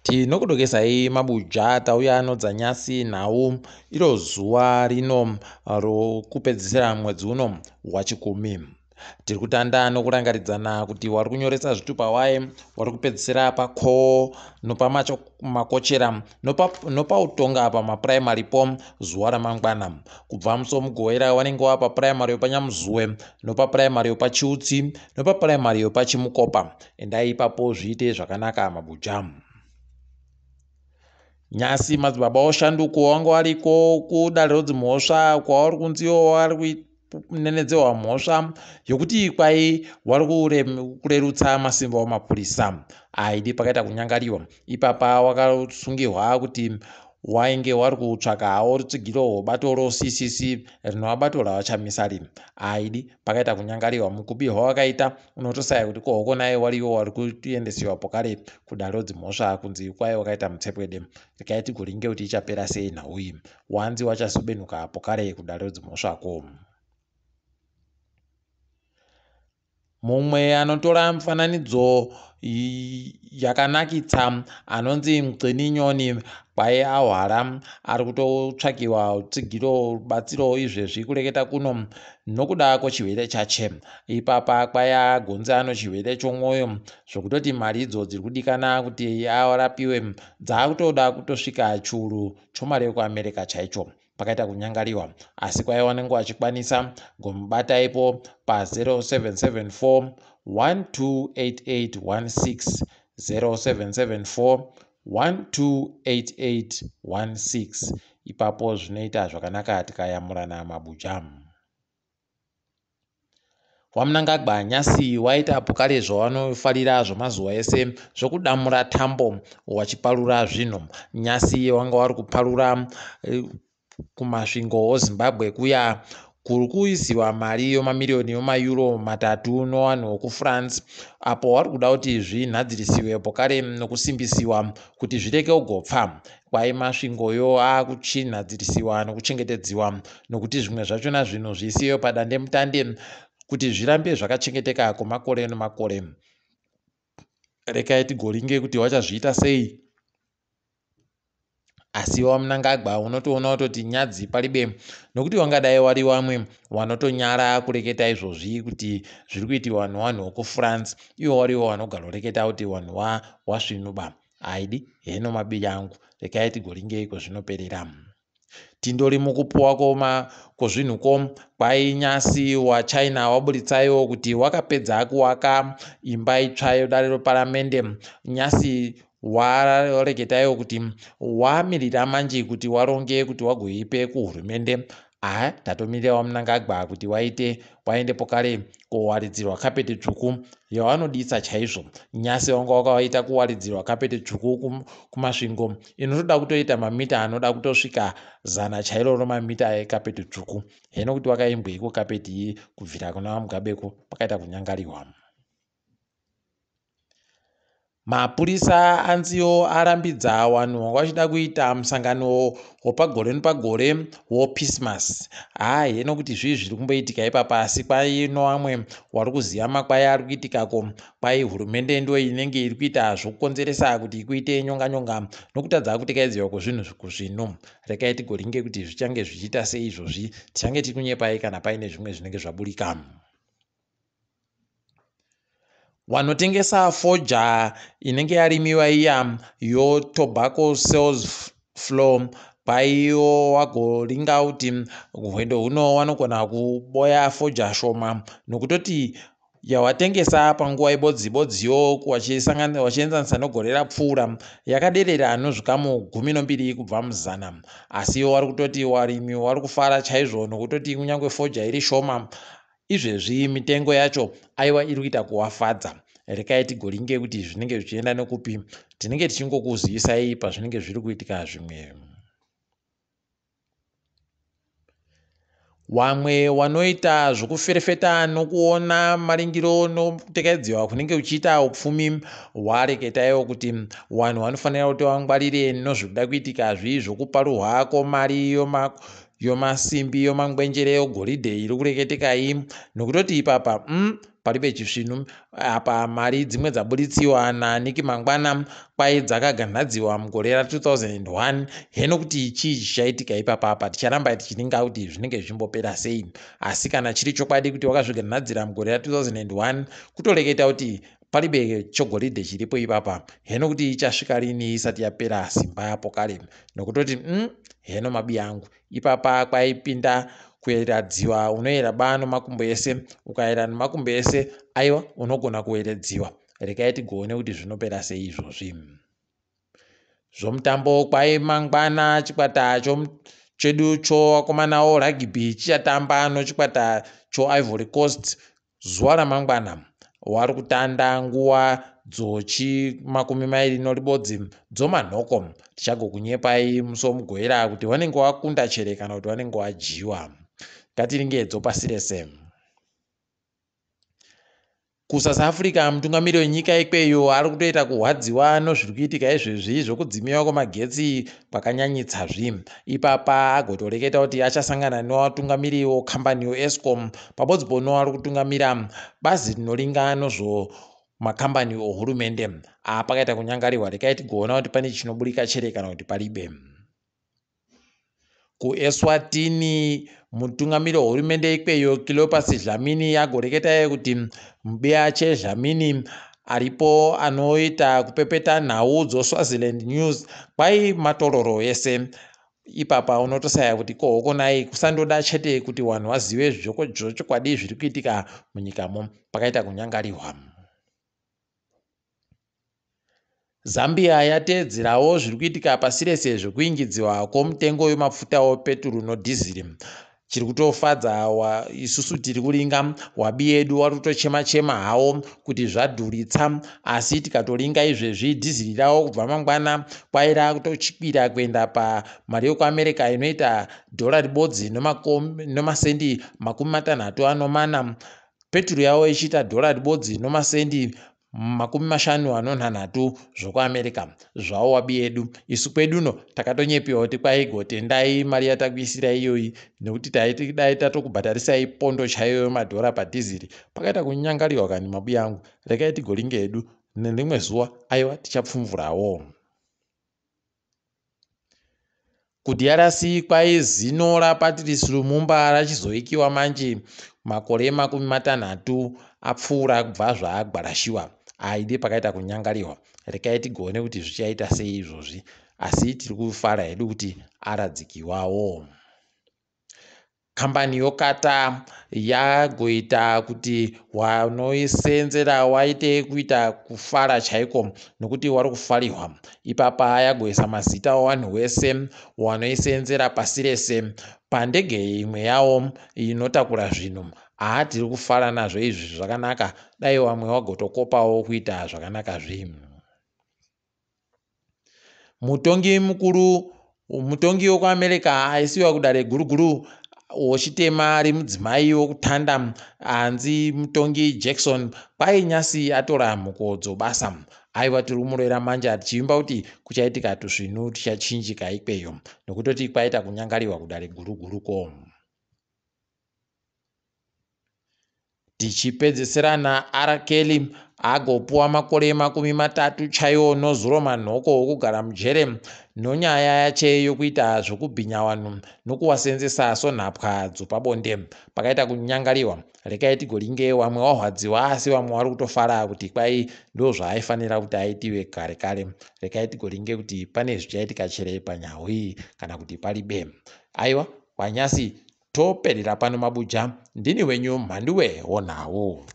Tinokudokesai mabuja tauya anodzanyasi nhau iro zuva rino rokupedzisira mwedzi uno waChikumi. Tiri kutanda nokurangaridzana kuti wari kunyoresa zvitupa waye wari kupedzisira pakoo nopamakochera nopautonga pamapuraimari po zuva ramangwana. Kubva musi woMugovera wanenge wava papuraimari yopaNyamuzuwe nopapuraimari yopaChiutsi nopapuraimari yopaChimukopa. Endai ipapo zviite zvakanaka mabuja. Nyasi madzibaba oshanduko wanga wariko kudare rodzimhosva kwavari kunzi iwo wari kunenedzewa mhosva yokuti kwai wari kurerutsa masimba wamapurisa aidi pakaita kunyangariwa ipapa wakasungihwa kuti wainge wari kutsvaka hawo rutsigiro rwebato roCCC rinova bato ravachamisa ri aidi pakaita kunyangariwa mukubi hwawakaita unotosaya kuti kohoko naye wariwo wari kuendesiwa pokare kudare rodzimhosva kunzi kwai wakaita mutsepwede regai tigoringe kuti ichapera sei nhau iyi wanzi wachazobenuka pokare kudare rodzimhosvako. Mumwe anotora mifananidzo yakanakitsa anonzi Mgcini Nyoni kwaye ahwara ari kutotsvakiwa rutsigiro rubatsiro izvezvi kureketa kuno nokuda kwechirwere chache. Ipapa kwaye agonzi ano chirwere chomwoyo zvokutoti mari idzo dziri kudikana kuti arapiwe dzaakutoda kutosvika chiuru chomari yekuAmerica chaicho. Pakaita kunyangariwa asi kwaiva nenguva achikwanisa gomubataipo pa 0774 128816 0774 128816 ipapo zvinoita zvakanaka tikayamurana mabuja. WaMnangagwa nyasi waita pokare zvawanofarira zvamazuva ese zvokudamura tambo wachiparura zvinhu. Nyasi wanga wari kuparura eh, kuMasvingo oZimbabwe kuya kuri kuisiwa mari yemamiriyoni emaeuro matatu nevanhu vekuFrance apo vari kuda kuti zvinhadzirisiwe pokare nokusimbisiwa kuti zvireke kugopfa. Kwai Masvingoyo akuchinhadzirisiwa nokuchengetedziwa nokuti zvimwe zvachona zvinhu zviisiwe padandemutande kuti zvirambe zvakachengeteka kwemakore nemakore. Rekai tigoringe kuti vachazviita sei. Asi waMnangagwa unotoona kutoti nyadzi paribe nokuti wangadai wari wamwe wanotonyara kureketa izvozvi kuti zviri kuitiwa newanhu wekuFrance iwo wariwo wanogaroreketa kuti wanhu wasvinuba haidi heno mabiri angu rekai tigoringei kwezvinoperera. Tindori mukupuwa koma kozvinhu ko kwai nyasi waChina waburitsaiwo kuti wakapedza kuwaka imba itsva yedare reparamende nyasi wareketaiwo kuti wamirira manje kuti waronge kuti wagoipe kuhurumende aha tatomirira waMnangagwa kuti waite waende pokare kowaridzirwa kapeti tsvuku yawanodisa chaizvo nyasi wanga wakaita kuwaridzirwa kapeti tsvuku kuMasvingo inotoda kutoita mamita anoda kutosvika zana chairo romamita ekapeti tsvuku heno kuti wakaimbweiko kapeti iyi kubvira kuna vaMugabeko pakaita kunyangariwa. Mapurisa anziwo arambidza vanhu vanga vachida kuita musangano wepagore nepagore woPismas. Haa heno kuti zvii zviri kumboitika ipapa asi kwaino vamwe wari kuziva makwai ari kuitikako kwai hurumende ndo inenge iri kuita zvokukonzeresa kuti kuite nyonga nyonga nokutadza kutekaidzirwa kwezvinhu kuzvinhu. Rekai tigoringe kuti zvichange zvichiita sei izvozvi tichange tiri kunyepai kana paine zvimwe zvinenge zvaburika. Wanotengesa fodya inenge yarimiwa iya yotobacco sales floor kwaiwo wagoringa kuti hwendo huno wanogona kuboya fodya shoma nokutoti yawatengesa panguva ibodzi bodziyo wachienzanisa negore rapfuura yakaderera nozvikamu 12 kubva muzana. Asi iwo wari kutoti warimi wari kufara chaizvo nokutoti kunyange fodya iri shoma izvezvi mitengo yacho aiwa iri kuita kuwafadza. Rekai tigoringe kuti zvinenge zvichienda nekupi tinenge tichingokuzivisai pazvinenge zviri kuitika zvimwe. Wamwe wanoita zvokuferefeta nokuona maringiro nokutekaidziwa kunenge kuchiita upfumi wareketaiwo kuti vanhu vanofanira kuti vangwarire nozvikuda kuitika zvii zvokuparuhwa kwomari yomasimbi yomangwenjere yogoridhe iri kureketeka iyi nokutoti ipapa mm, Paribe chisvinu apa. Mari dzimwe dzaburitsiwa naNick Mangwana kwai dzakaganhadziwa mugore ra2001. Heno kuti chii chichaitika ipapapa, ticharamba tichininga kuti zvinenge zvichimbopera sei. Asi kana chiri chokwadi kuti wakazviganhadzira mugore ra2001, kutoreketa kuti paribe chogoridhe chiripo ipapa. Heno kuti ichasvika rini isati yapera simba yapo kare, nokutoti heno mabi angu ipapa. Kwaipinda kuyera dziwa, unoyera ba nomakumbo ese. Ukayera nemakumbo ese, aiwa, unogona kuyera dziwa. Regai tigoone kuti zvinopera sei izvozvi zvomutambo. Kwai mangwana chikwata chedu chovakomanawo rugby chichatamba nochikwata choIvory Coast zuva ramangwana. Wari kutanda nguva dzochi 21 dzomanhoko. Tichagokunyepai musi womugovera kuti vanenge vakunda chere kana kuti vanenge vadyiwa. Ngatiringe dzopasi rese. KuSouth Africa, mutungamiri wenyika ikweyo ari kutoita kurwadziwa nozviri kuitika izvezvi zvokudzimiwa kwemagetsi kwakanyanyitsazvi. Ipapa agotoreketa kuti achasangana nevatungamiri wekambani yeEskom pabodzi pono ari kutungamira bazi rinoringa nozvo makambani ohurumende. Pakaita kunyangariwa. Rekai tigoona kuti pane chinoburika chere kana kuti paribe. KuEswatini, mutungamiri wehurumende ikweyo Cleopas Dlamini agoreketa kuti mubiyache Dlamini aripo anoita kupepeta nhau dzoSwaziland News kwai matororo ese. Ipapa unotosaya kuti kohokonai kusandoda chete kuti vanhu vazive zvochokwadi zviri kuitika munyikamo. Pakaita kunyangariwa. Zambia yateedzerawo zviri kuitika pasi rese zvekuingidziwa kwomutengo wemafuta wepeturu nodhiziri. Chiri kutofadza isusu tiri kuringa wabi yedu wari kutochema chema hawo kuti zvadhuritsa, asi tikatoringa izvezvi dhiziri ravo kubva mangwana kwaira kutochikwira kuenda pamari yekuAmerica inoita dhora ribodzi nomasendi 64, peturu yavo ichiita dhora ribodzi nomasendi 53 zvokuAmerica. Zvavo wabi yedu, isu kweduno takatonyepiwa kuti kwaigotendai mari yatakuisirai iyoyi, nekuti taiti dai tatokubhadharisai pondo chaiyo yemadhora padhiziri. Pakaita kunyangariwa kani mabuya angu. Regai tigoringe hedu, nerimwe zuva aiwa tichapfumvurawo. KuDRC kwai zino raPatrice Lumumba rachizoikiwa manje makore 60 apfuura kubva zvaagwarashiwa. Aide pakaita kunyangariwa. Regai tigoone kuti zvichaita sei izvozvi, asi tiri kufara hedu kuti aradzikiwawo. Kambani yoKata yagoita kuti wanoisenzera waite kuita kufara chaiko, nokuti wari kufarirwa. Ipapa yagoisa mazita owanhu wese wanoisenzera pasi rese pandege imwe yawo inotakura zvinhu. Haa, tiri kufara nazvo izvi, zvakanaka. Dai vamwe wagotokopawo kuita zvakanaka zvi. Mutongi mukuru, mutongi wekuAmerica aisiwa kudare guru guru wochitema ari mudzimai wokutanda anzi mutongi Jackson, kwai nyasi atora mhuko dzobasa. Aiwa, tiri kumurera manje tichiimba kuti kuchaitika tusvinu tichachinjika ikweyo, nokutoti kwaita kunyangariwa kudare guru guru ko. Tichipedzesera naR Kelly agopuwa makore 30 chaiwo nozuro manhoko okugara mujere nonyaya yache yokuita zvokubhinya vanhu nokuwasenzesa sonhapwa dzopabonde. Pakaita kunyangariwa. Rekai tigoringe, vamwe wahwadziwa asi vamwe vari kutofara kuti kwai ndo zvaaifanira kuti aitiwe kare kare. Rekai tigoringe kuti pane zvichaitika chere panyau iyi kana kuti paribe. Aiwa, kwanyasi toperera pano mabuja. Ndini wenyu Mhanduwe wonhau.